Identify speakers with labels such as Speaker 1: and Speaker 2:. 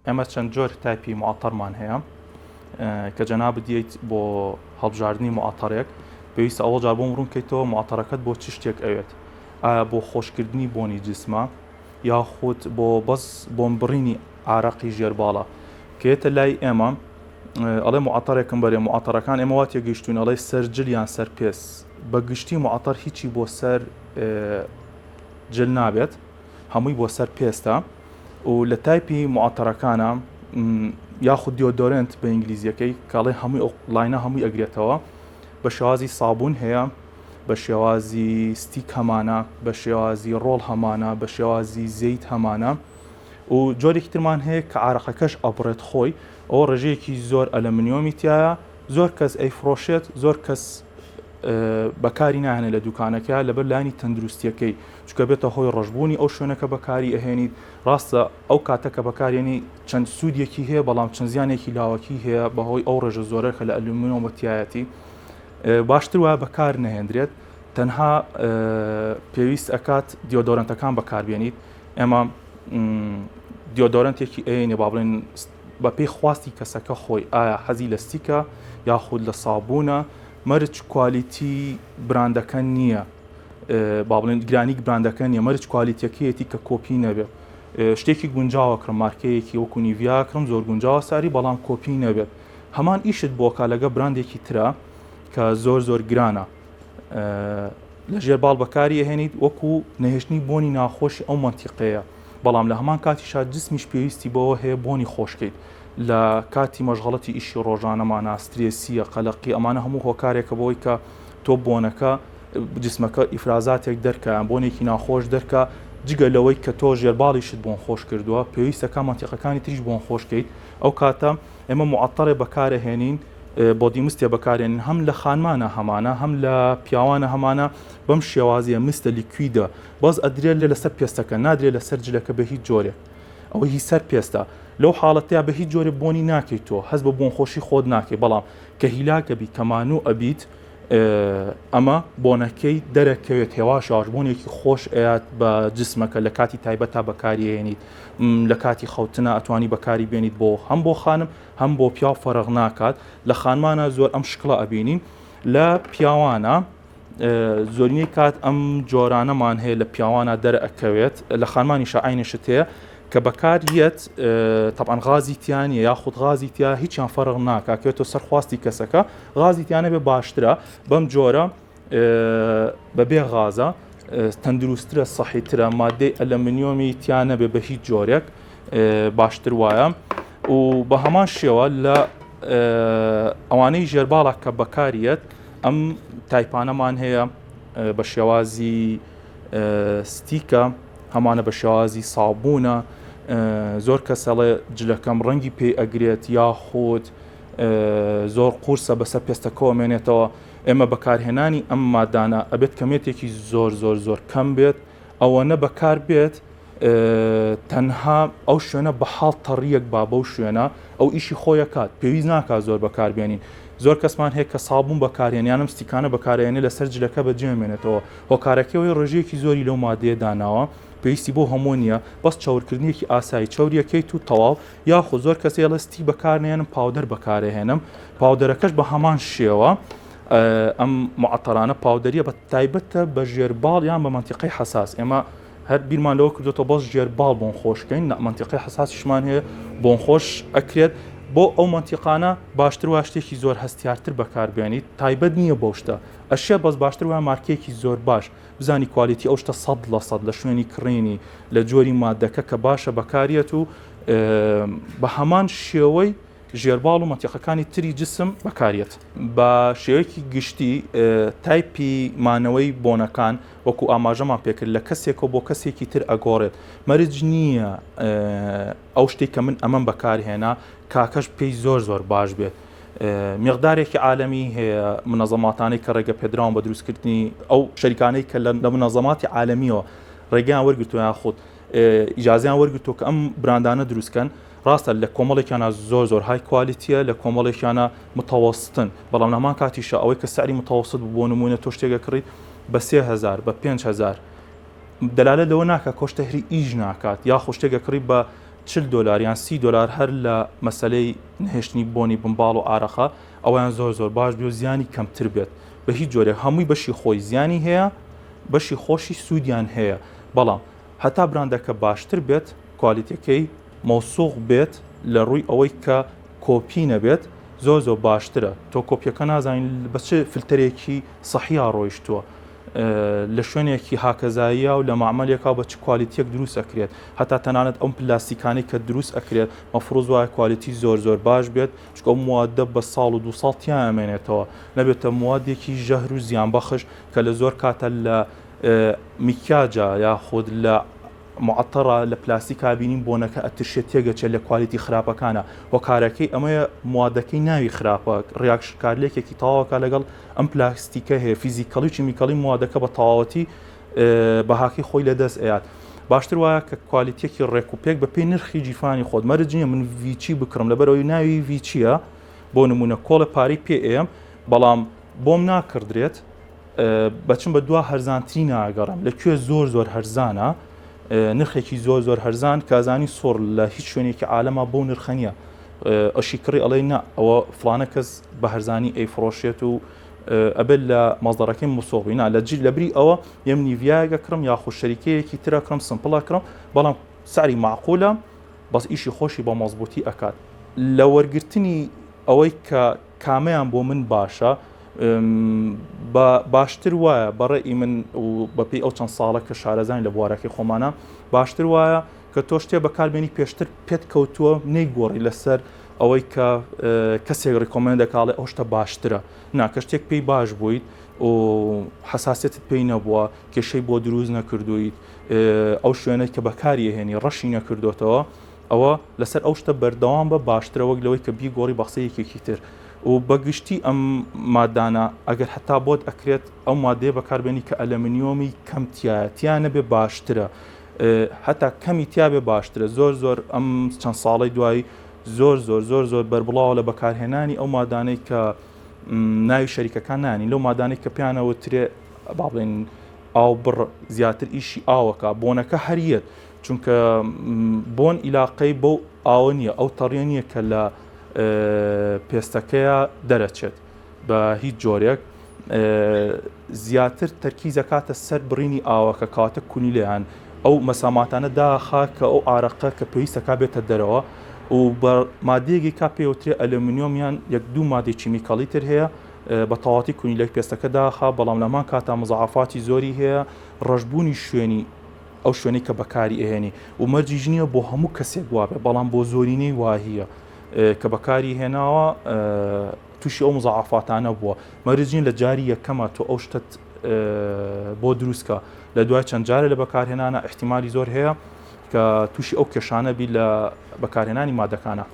Speaker 1: ئێمە چەند جۆر تایپی معەتەرمان هەیە کە جەنابت دێیت بۆ هەڵبژاردنی معەتەرێک پێویستە ئەوڵ جار بۆم ڕوون کەیتەوە معەتەرەکەت بۆ چ شتێک ئەوێت ئایا بۆ خۆشکردنی بۆنی جسمە یاخود بۆ بەس بۆن بڕینی عارەقی ژێرباڵە کە یەتە لای ئێمە ئەڵێ معەتەرێکم بەرێ معەتەرەکان ئێمە وا تێگەیشتوین ئەڵێ سەر جل یان سەر پێس بە گشتی معەتەر هیچی بۆ سەر جل نابێت هەمووی بۆ سەر پێستە و لە تایپی معەتەرەکانە یاخود deodorant بە ئینگلیزیەکەی کاڵێ هەمووی ئەو line ە هەمووی ئەگرێتەوە بە شێوازی سابوون هەیە بە شێوازی stick هەمانە بە شێوازی ڕۆڵ هەمانە بە شێوازی زەیت هەمانە و جۆرێکی ترمان هەیە کە عارەقەکەش ئەبڕێت خۆی ئەوە ڕێژەیەکی زۆر ئەلەمنیۆمی تایە زۆر کەس ئەیفرۆشێت زۆر کەس بەکاری ناهێنێت لە دوکانەکە لەبەر لایەنی تەندروستیەکەی چونکە بێتە هۆی ڕەشبوونی ئەو شوێنە کە بەکاری ئەهێنیت ڕاستە ئەو کاتە کە بەکارێنی چەند سوودێکی هەیە بەڵام چەند زیانێکی لاوەکی هەیە بەهۆی ئەو ڕێژە زۆرە کە لە ئەلومنیۆمە تایەتی باشتر وایە بەکار نەهێندرێت تەنها پێویست ئەکات deodorant ەکان بەکاربێنیت ئێمە deodorant ێکی ئەینێ با بڵێن بەپێی خواستی کەسەکە خۆی ئایا حەزی لە stick ە یاخود لە سابوونە مەرج quality براندەکە نییە با بڵێن گرانیک براندەکە نییە مەرج quality یەکەیەتی کە کۆپی نەبێت شتێکی گونجاوە کڕم مارکەیەکی وەکو نیڤیا کڕم زۆر گونجاوە ساری بەڵام کۆپی نەبێت هەمان ئیشت بۆکە لەگە براندێکی ترە کە زۆر زۆر گرانە لە ژێر باڵ بەکاری ئەهێنیت وەکو نەهێشتنی بۆنی ناخۆشی ئەو مەنتیقەیە بەڵام لە هەمان کاتیشا جسمیش پێویستی بەوە هەیە بۆنی خۆشکەیت لە کاتی مەشغەڵەتی ئیشی ڕۆژانەمانە سترێسیە قەلەقی ئەمانە هەموو هۆکارێکە بۆی کە تۆ بۆنەکە جسمەکە ئیفرازاتێک دەرکە یان بۆنێکی ناخۆش دەرکە جگە لەوەی کە تۆ ژێرباڵیشت بۆن خۆش کردووە پێویستەکە مەنتیقەکانی تریش بۆن خۆشکەیت ئەو کاتە ئێمە معەتەرێ بەکارەهێنین body mist ێ بەکارێنین هەم لە خانمانە هەمانە هەم لە پیاوانە هەمانە بەم شێوازیە mist ە liquid ە بەس ئەدرێت لە لەسەر پێستەکە نادرێت لەسەر جلەکە بە هیچ جۆرێک ئەوە هی سەر پێستە لەو حاڵەتەیە بە هیچ جۆرێ بۆنی ناکەیت تۆ هەست بە بۆنخۆشی خۆت ناکەی بەڵام کە هیلاکە بی کەمانوو ئەبیت ئەمە بۆنەکەی دەرەکەوێت هێواش هێواش بۆنێکی خۆش ئەیات بە جسمەکە لە کاتی تایبەتا بەکاریێنیت لە کاتی خەوتنا ئەتوانی بەکاری بێنیت بۆ هەم بۆ خانم هەم بۆ پیاو فەرق ناکات لە خانمانە زۆر ئەم شکڵە ئەبینین لە پیاوانە زۆرینەی کات ئەم جۆرانەمان هەیە لە پیاوانە دەرئەکەوێت لە خانمانیشە عینی شت هەیە کە بەکار یەت تەبعەن غازی تیا نیە یاخود غازی تیا هیچیان فەرق ناکا کەوێتەوە سەر خواستی کەسەکە غازی تیا نەبێ باشترە بەم جۆرە بەبێ غازە تەندروسترە سەحیترە مادەی ئەلەمنیۆمی تیا نەبێ بە هیچ جۆرێک باشتر وایە و بە هەمان شێوە لە ئەوانەی ژێرباڵا کە بەکاریەت ئەم تایپانەمان هەیە بە شێوازی stick ە هەمانە بە شێوازی سابوونە زۆر کەس ئەڵێ جلەکەم ڕەنگی پێی ئەگرێت یاخود زۆر قورسە بەسەر پێستەکەەوە مێنێتەوە ئێمە بەکارهێنانی ئەم مادانە ئەبێت کەمێتێکی زۆر زۆر زۆر کەم بێت ئەوەنە بەکار بێت تەنها ئەو شوێنە بە حاڵ تەڕیەک با بەو شوێنە ئەو ئیشی خۆیەکات پێویست ناکات زۆر بەکاربێنین زۆر کەسمان هەیە کە سابوون بەکارێن یانم stick انە بەکارێنێ لەسەر جلەکە بەجێمێنێتەوە هۆکارەکەی ئەوەی ڕێژەیەکی زۆری لەو مادەیە داناوە پێویستی بۆ هەموو نییە بەس چەورکردنێکی ئاسایی چەوریەکەیت و تەواو یاخود زۆر کەس ئێڵێ stick بەکارنێنم powder بەکارەهێنم powder ەکەش بە هەمان شێوە ئەم معەتەرانە powder یە بە تایبەتە بە ژێرباڵ یان بە مەنتیقەی حەساس ئێمە هەر بیرمان لەوە کردوێتەوە بەس ژێر باڵ بۆن خۆشکەین نا مەنتیقەی حەساسیشمان هەیە بۆن خۆش ئەکرێت بۆ ئەو مەنتیقانە باشتر وا شتێکی زۆر هەستیارتر بەکاربێنیت تایبەت نییە بەو شتە ئەشێ بەس باشتر وایە مارکەیەکی زۆر باش بزانی quality ئەو شتە 100% لە شوێنی کڕینی لە جۆری مادەکە کە باشە بەکاریەت و بە هەمان شێوەی ژێرباڵ و مەنتیقەکانی تری جسم بەکاریەت. بە شێوەیەکی گشتی تایپی مانەوەی بۆنەکان وەکو ئاماژەمان پێکرد لە کەسێکەوە بۆ کەسێکی تر ئەگۆڕێت مەرج نییە ئەو شتێک کە من ئەمەم بەکارهێنا کاکەش پێی زۆر زۆر باش بێت میقدارێکی عالەمی هەیە منەزەماتانەی کە ڕێگە پێدراون بە دروستکردنی ئەو شەریکانەی کە لە منەزەماتی عالەمیەوە ڕێگەیان وەرگرتووە یاخود ئیجازیان وەرگرتووە کە ئەم براندانە دروستکەن ڕاستە لە کۆمەڵێکیانە زۆر زۆر high quality یە لە کۆمەڵێکیانە متەوەستن بەڵام لە هەمان کاتیشە ئەوەی کە سعری متەوەست بوو بۆ نمونە تۆ شتێک ئەکڕیت بە 3000 بە 5000 دەلالەت لەوە ناکە کۆشتە هری ئیش ناکات یاخۆ شتێک ئەکڕی بە 40 دۆلار یان 30 دۆلار هەر لە مەسەلەی نەهێشتنی بۆنی بنباڵ و ئارەقە ئەویان زۆر زۆر باش بێ و زیانی کەمتر بێت. بە هیچ جۆرێک هەمووی بەشی خۆی زیانی هەیە بەشی خۆشی سوودیان هەیە بەڵام هەتا براندەکە باشتر بێت کوالیتەکەی مەوسوق بێت لە ڕووی ئەوەی کە کۆپی نەبێت زۆر زۆر باشترە تۆ کۆپیەکە نازانین بە چ فلتەرێکی سەحیا ڕۆیشتووە لە شوێنێکی هاکەزاییە و لە مەعمەلێکا بە چ کوالیتیەک دروست ئەکرێت هەتا تەنانەت ئەم پلاستیکانەی کە دروست ئەکرێت مەفروز وایە کوالیتی زۆر زۆر باش بێت چونکە ئەو موادە بە ساڵ و دوو ساڵ تیا ئەمێنێتەوە نەبێتە موادێکی ژەهر و زیانبەخش کە لە زۆر کاتە لە میکیاجا یاخود لە معەتەڕە لە پلاستیکا بینیم بۆنەکە ئەترشێت تێگەچێت لە کوالیتی خراپەکانە هۆکارەکەی ئەمەیە موادەکەی ناوی خراپە reaction کارلێکێکی تەواوەکە لەگەڵ ئەم پلاستیکە هەیە فیزیکەڵی و چیمیکەڵی موادەکە بە تەواوەتی بەهاکەی خۆی لەدەست ئەیات باشتر وایە کە کوالیتیەکی ڕێک و پێک بەپێی نرخی گیرفانی خۆت مەرج نییە من ڤیچی بکڕم لەبەرەوەی ناوی ڤیچیە بۆ نمونە کۆڵێ پارەی پێ ئەیەم بەڵام بۆم ناکڕدرێت بەچم بە دوا هەرزانتری ناگەڕێم لە کوێ زۆر زۆر هەرزانە نرخێکی زۆر زۆر هەرزان کازانی سۆڕ لە هیچ شوێنێکی عالەما بۆ نرخە نییە ئەشی کڕی ئەڵێ نا ئەوە فلانە کەس بە هەرزانی ئەیفرۆشێت و ئەبێت لە مەزدەرەکەی موسۆغ بی نا لە جی لەبری ئەوە یەم نیڤیایەک ئەکڕم یاخود شەریکەیەکی تر ئەکڕم simple ئەکڕم بەڵام سعری مەعقولە بەس ئیشی خۆشی بە مەزبوتی ئەکات لە وەرگرتنی ئەوەی کە کامەیان بۆ من باشە بە باشتر وایە بەڕێی من و بەپێی ئەو چەند ساڵە کە شارەزاین لە بوارەکەی خۆمانە باشتر وایە کە تۆ شتێ بەکاربێنی پێشتر پێت کەوتووە نەیگۆڕی لەسەر ئەوەی کە کەسێک recommend دەکا ئەڵێ ئەو شتە باشترە نا کە شتێک پێی باش بوویت و حەساسیەتت پێی نەبووە کێشەی بۆ دروست نەکردوویت ئەو شوێنەی کە بەکاری ئەهێنی ڕەشی نەکردۆتەوە ئەوە لەسەر ئەو شتە بەردەوام بە باشترە وەک لەوەی کە بیگۆڕی بە قسەی یەکێکی تر و بەگشتی ئەم مادانە ئەگەر هەتا بۆت ئەکرێت ئەو مادەیە بەکاربێنی کە ئەلەمنیۆمی کەم تایە تیا نەبێ باشترە هەتا کەمی تیابێ باشترە زۆر زۆر ئەم چەند ساڵەی دوایی زۆر زۆر زۆر زۆر بەربڵاوە لە بەکارهێنانی ئەو مادانەی کە ناوی شەریکەکان نانی لەو مادانەی کە پیانەوە ترێ با بڵێن ئاو بڕ زیاتر ئیشی ئاوەکە بۆنەکە هەریەت چونکە بۆن ئیلاقەی بەو ئاوە نییە ئەو تەڕیە نییە کە لە پێستەکەیە دەرەچێت بە هیچ جۆرێک زیاتر تەرکیز ئەکاتە سەر بڕینی ئاوەکە کەواتە کونیلەیان ئەو مەساماتانە داخا کە ئەو ئارەقە کە پێویستەکا بێتە دەرەوە و بە مادەیەکی کا پێوترێ ئەلەمنیۆم یان یەک دوو مادەی چیمیکاڵی تر هەیە بە تەواتی کونیلەی پێستەکە داخا بەڵام لەمان کاتا مزعافاتی زۆری هەیە ڕەشبوونی شوێنی ئەو شوێنەی کە بەکاری ئەهێنی و مەرجیش نییە بۆ هەموو کەسێک وابێ بەڵام بۆ زۆرینەی واهیە کە بەکاری هێناوە تووشی ئەو مزاعەفاتانە بووە مەرج نیە لە جاری یەکەما تۆ ئەو شتەت بۆ دروستکە لە دوای چەند جارێ لە بەکارهێنانە ئیحتیمالی زۆر هەیە کە تووشی ئەو کێشانە بی لە بەکارهێنانی مادەکانە.